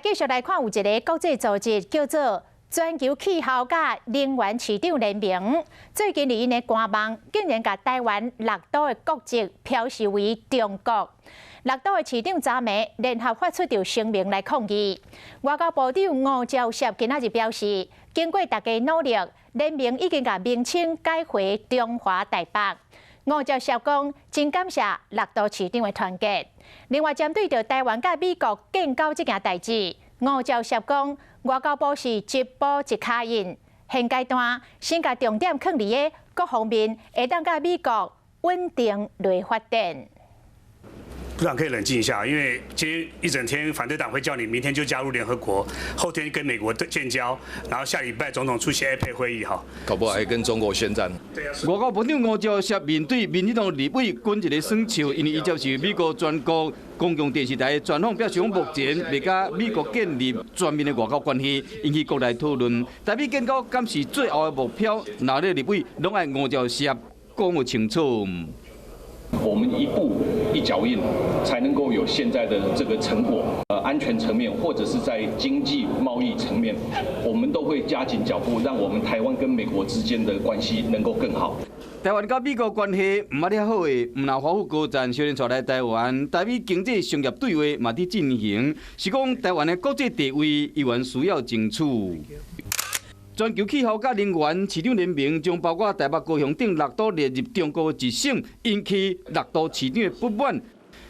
繼續來看，有一个國際組織叫做全球氣候佮能源市長聯盟，最近佇𪜶的官網竟然共台灣六都的國籍標示為中國。六都的市長昨暝聯合發出著聲明來抗議。外交部長吳釗燮今仔日表示，經過大家努力，聯盟已經共名稱改回中華台北。吳釗燮講，真感謝六都市長的團結。另外，針對著台灣佮美國建交這件代誌，吳釗燮講，外交部是一步一跤印，現階段先共重點囥佇个各方面，會當佮美國穩定來發展。部長可以冷靜一下，因為今天一整天反對黨會叫你明天就加入聯合國，後天跟美國建交，然後下禮拜總統出席 APEC 會議，哈，搞不好還跟中國宣戰。對啊。外交部長吳釗燮面對民進黨立委滾一个耍笑，因為伊接受美國全國公共電視台的專訪，表示講目前未佮美國建立全面的外交關係，引起國內討論。台美建交敢是最後的目標？哪個立委攏愛吳釗燮講有清楚。我們一步一腳印，才能夠有現在的這個成果。安全層面或者是在經濟貿易層面，我們都會加緊腳步，讓我們台灣跟美國之間的關係能夠更好。台灣佮美國關係毋捌遐好的，毋但華府高層小輪帶來台灣，台美經濟商業對話嘛佇進行，是講台灣的國際地位依然需要爭取。全球氣候佮能源市長聯盟將包括台北、高雄等六都列入中國一省，引起六都市長的不滿，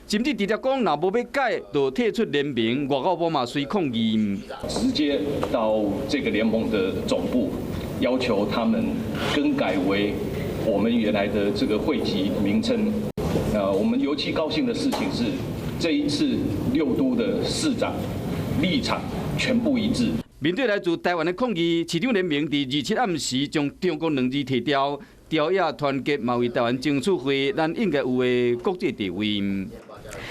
甚至直接講，若無欲改，就退出聯盟。外交部嘛隨抗議，直接到這個聯盟的總部，要求他們更改為我們原來的這個會籍名稱。我們尤其高興的事情是，這一次六都的市長立場全部一致。面對來自台灣的抗議，市長聯盟佇27暗時將中國兩字提掉，朝野團結嘛為台灣爭取回咱應該有的國際地位。